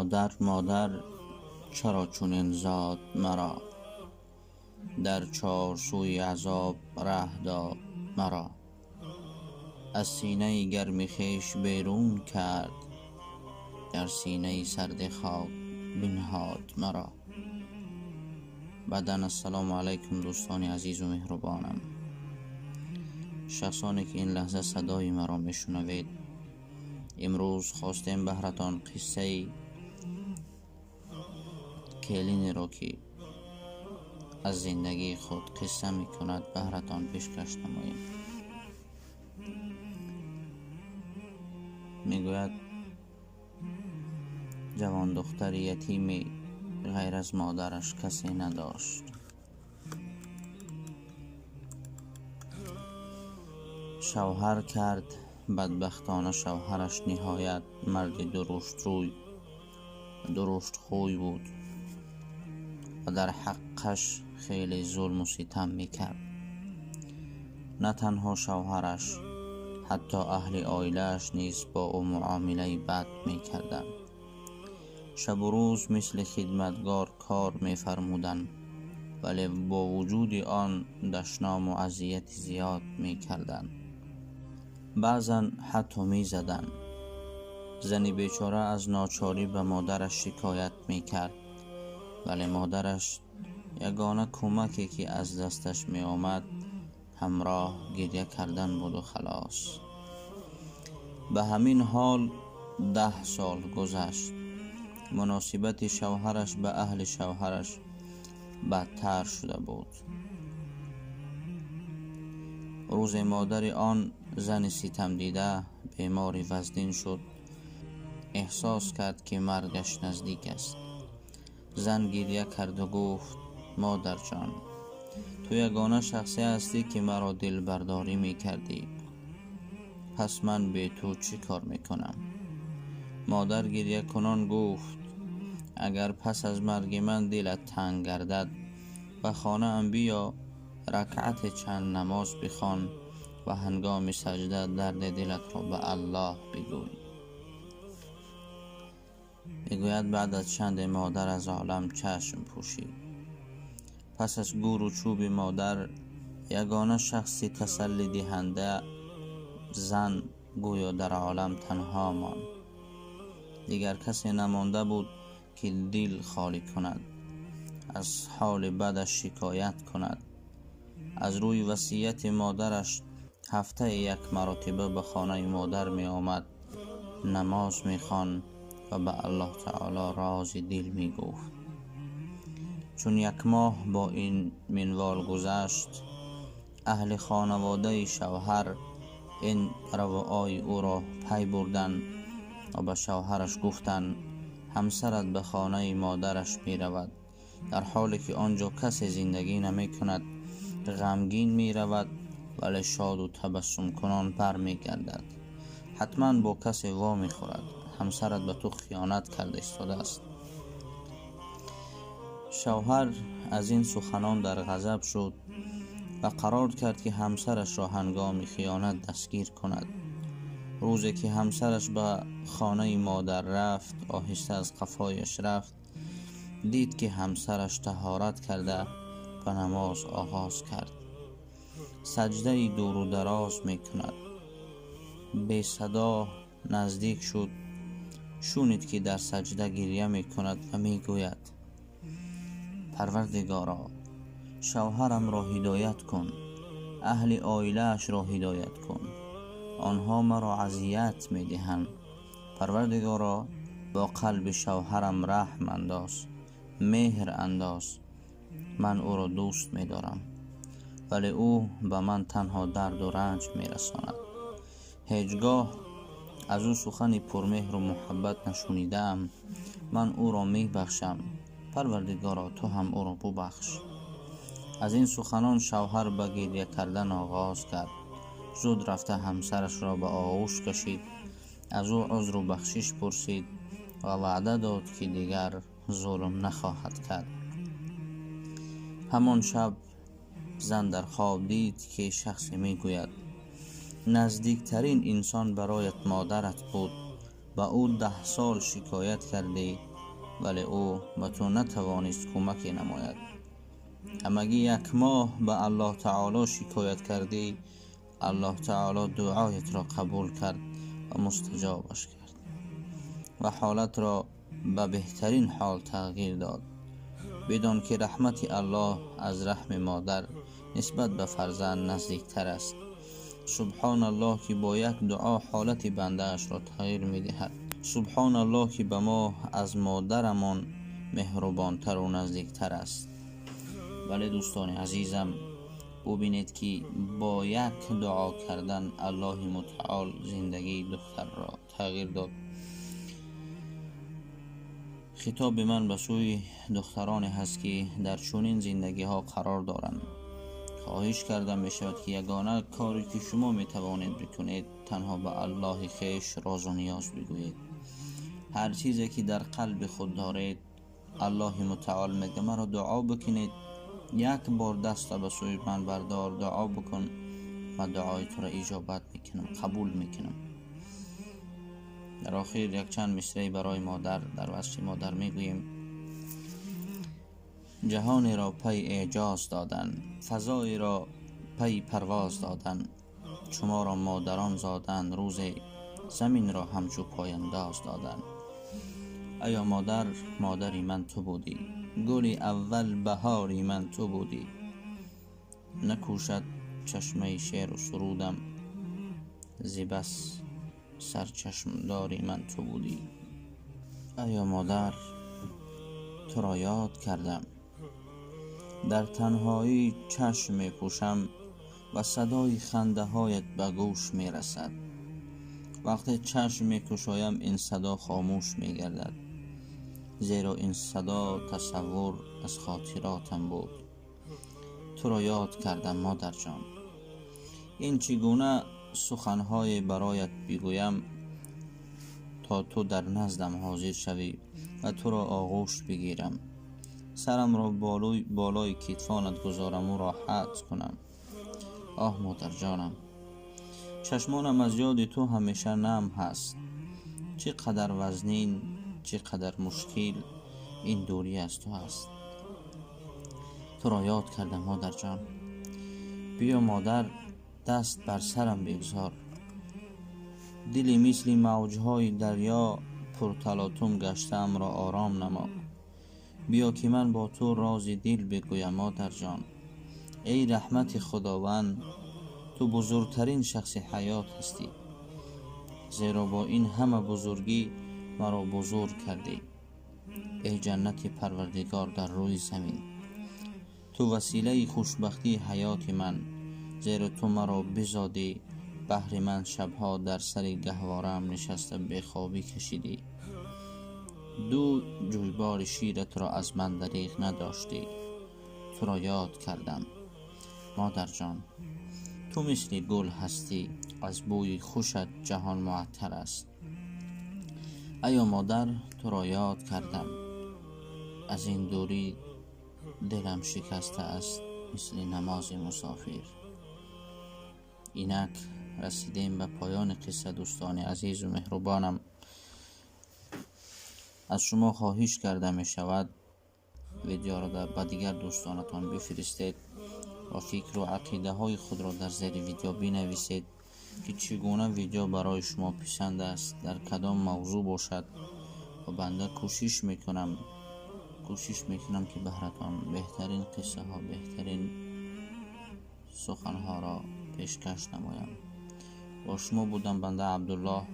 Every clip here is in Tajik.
Модар, модар, чаро чунин зод маро? Дар чорсӯи азоб раҳ дод маро. Аз синаи гарми хеш берун кард, дар синаи сарди хок бинҳод маро. Баъдан ассалому алайкум, дӯстони азизу меҳрубонам. Шахсоне ки ин лаҳза садои маро мешунавед, имрӯз хостем баҳратон қиссаи келинеро, ки аз зиндагии худ қисса мекунад, баҳратон пешкаш намоем. Мегӯяд, ҷавондухтари ятиме ғайр аз модараш касе надошт. Шавҳар кард. Бадбахтона шавҳараш ниҳоят марди дуруштрӯй, дуруштхӯй буд ва дар ҳаққаш хеле зулму ситам мекард. На танҳо шавҳараш, ҳатто аҳли оилааш низ бо ӯ муомилаи бад мекарданд. Шабу рӯз мисли хидматгор кор мефармуданд, вале бо вуҷуди он дашному азияти зиёд мекарданд. Баъзан ҳатто мезаданд. Зани бечора аз ночорӣ ба модараш шикоят мекард, вале модараш ягона кӯмаке, ки аз дасташ меомад, ҳамроҳ гиря кардан буду халос. Ба ҳамин ҳол 10 сол гузашт. Муносибати шавҳараш ба аҳли шавҳараш бадтар шуда буд. Рӯзе модари он зани ситамдида бемори вазнин шуд. Эҳсос кард, ки маргаш наздик аст. Зан гиря карду гуфт: модарҷон, ту ягона шахсе ҳастӣ, ки маро дилбардорӣ мекардӣ. Пас ман бе ту чӣ кор мекунам? Модар гирякунон гуфт: агар пас аз марги ман дилат танг гардад, ба хонаам биё, ракъати чанд намоз бихон ва ҳангоми саҷда дарди дилатро ба Аллоҳ бигӯй. Мегӯяд, баъд аз чанде модар аз олам чашм пӯшид. Пас аз гӯру чӯби модар, ягона шахси тасаллидиҳанда зан гӯё дар олам танҳо монд. Дигар касе намонда буд, ки дил холӣ кунад, аз ҳоли бадаш шикоят кунад. Аз рӯи васияти модараш ҳафтае як маротиба ба хонаи модар меомад, намоз мехонд ва ба Аллоҳ таоло рози дил мегуфт. Чун як моҳ бо ин минвол гузашт, аҳли хонаводаи шавҳар ин равои ӯро пай бурданд ва ба шавҳараш гуфтанд: ҳамсарат ба хонаи модараш меравад, дар ҳоле ки он ҷо касе зиндагӣ намекунад. Ғамгин меравад, вале шоду табассумкунон бармегардад. Ҳатман бо касе во мехӯрад. Ҳамсарат ба ту хиёнат карда истодааст. Шавҳар аз ин суханон дар ғазаб шуд ва қарор кард, ки ҳамсарашро ҳангоми хиёнат дастгир кунад. Рӯзе ки ҳамсараш ба хонаи модар рафт, оҳиста аз қафояш рафт, дид, ки ҳамсараш таҳорат карда ба намоз оғоз кард. Саҷдаи дуру дароз мекунад. Бесадо наздик шуд, шунид, ки дар саҷда гиря мекунад ва мегӯяд: Парвардигоро, шавҳарамро ҳидоят кун, аҳли оилаашро ҳидоят кун. Онҳо маро азият медиҳанд. Парвардигоро, бо қалби шавҳарам раҳм андоз, меҳр андоз. Ман ӯро дӯст медорам, вале ӯ ба ман танҳо дарду ранҷ мерасонад. Ҳеҷ гоҳ аз ӯ сухани пурмеҳру муҳаббат нашунидаам. Ман ӯро мебахшам. Парвардигоро, ту ҳам ӯро бубахш. Аз ин суханон шавҳар ба гиря кардан оғоз кард. Зуд рафта ҳамсарашро ба оғӯш кашид, аз ӯ узру бахшиш пурсид ва ваъда дод, ки дигар зулм нахоҳад кард. Ҳамон шаб зан дар хоб дид, ки шахсе мегӯяд: наздиктарин инсон бароят модарат буд, ба ӯ 10 сол шикоят кардӣ, вале ӯ ба ту натавонист кӯмаке намояд. Ҳамагӣ як моҳ ба Аллоҳ таоло шикоят кардӣ, Аллоҳ таоло дуоятро қабул кард ва мустаҷобаш кард ва ҳолатро ба беҳтарин ҳол тағйир дод. Бидон ки раҳмати Аллоҳ аз раҳми модар нисбат ба фарзанд наздиктар аст. Субҳоналлоҳ ки бо як дуо ҳолати бандаашро тағйир медиҳад. Субҳоналлоҳ ки ба мо аз модарамон меҳрубонтару наздиктар аст. Вале дӯстони азизам, бубинед ки бо як дуо кардан Аллоҳи мутаол зиндагии духтарро тағйир дод. Хитоби ман ба сӯи духтароне ҳаст ки дар чунин зиндагиҳо қарор доранд. Хоҳиш карда мешавад ки ягона коре ки шумо метавонед бикунед, танҳо ба Аллоҳи хеш розу ниёз бигӯед. Ҳар чизе ки дар қалби худ доред, Аллоҳи мутаол мегӯяд маро дуо бикунед. Як бор даста ба сӯи ман бардор, дуо бикун ва дуои туро иҷобат мекунам, қабул мекунам. Дар охир якчанд мисраи барои модар дар васфи модар мегӯем. Ҷаҳонеро пай эъҷоз додан, фазоеро пай парвоз додан, шуморо модарон зоданд, рӯзе заминро ҳамчу пояндоз додан. Аё модар, модари ман ту будӣ, гули аввал баҳори ман ту будӣ. Накӯшад чашмаи шеъру сурудам, зи бас сарчашмдори ман ту будӣ. Аё модар, туро ёд кардам, дар танҳоӣ чашм мепӯшам ва садои хандаҳоят ба гӯш мерасад. Вақте чашм мекушоям, ин садо хомӯш мегардад, зеро ин садо тасаввур аз хотиротам буд. Туро ёд кардам, модарҷон. Ин чӣ гуна суханҳое бароят бигӯям то ту дар наздам ҳозир шавӣ ва туро оғӯш бигирам, сарамро болои китфонат гузораму роҳат кунам. Оҳ, модарҷонам, чашмонам аз ёди ту ҳамеша нам ҳаст. Чӣ қадар вазнин, чӣ қадар мушкил ин дурӣ аз ту аст. Туро ёд кардам, модарҷон. Биё модар, даст бар сарам бигзор. Дили мисли мавҷҳои дарё пурталотум гаштаамро ором намо. Биё ки ман бо ту рози дил бигӯям, модарҷон. Эй раҳмати Худованд, ту бузургтарин шахси ҳаёт ҳастӣ, зеро бо ин ҳама бузургӣ маро бузург кардӣ. Эй ҷаннати Парвардигор дар рӯи замин, ту василаи хушбахтии ҳаёти ман, зеро ту маро бизодӣ. Баҳри ман шабҳо дар сари гаҳвораам нишаста бехобӣ кашидӣ. Ду ҷӯйбори ширатро аз ман дариғ надоштӣ. Туро ёд кардам, модарҷон. Ту мисли гул ҳастӣ, аз бӯи хушат ҷаҳон муаттар аст. Аё модар, туро ёд кардам. Аз ин дурӣ дилам шикаста аст, мисли намози мусофир. Инак расидем ба поёни қисса, дӯстони азизу меҳрубонам. Аз шумо хоҳиш карда мешавад видеоро ба дигар дӯстонатон бифиристед ва фикру ақидаҳои худро дар зери видео бинависед ки чӣ гуна видео барои шумо писанд аст, дар кадом мавзӯъ бошад. Ва банда кӯшиш мекунам ки баҳратон беҳтарин қиссаҳо, беҳтарин суханҳоро пешкаш намоям. Бо шумо будам банда Абдуллоҳ.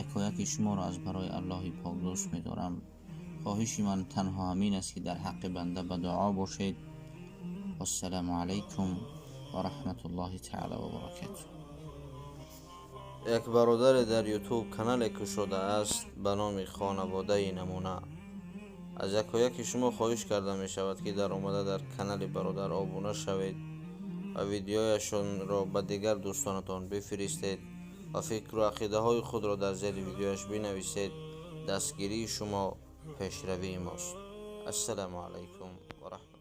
Якояки шуморо аз барои Аллоҳи пок дӯст медорам. Хоҳиши ман танҳо ҳамин аст ки дар ҳаққи банда ба дуо бошед. Вассалому алайкум ва раҳматуллоҳи таъала ва баракатуҳ. Як бародаре дар Ютуб канале кушодааст ба номи Хонаводаи Намуна. Аз якояки шумо хоҳиш карда мешавад ки дар омада дар канали бародар обуна шавед ва видеояшонро ба дигар дӯстонатон бифиристед ва фикру ақидаҳои худро дар зери видеояш бинависед. Дастгирии шумо пешравии мост. Ассалому алайкум ва раҳматуллоҳ.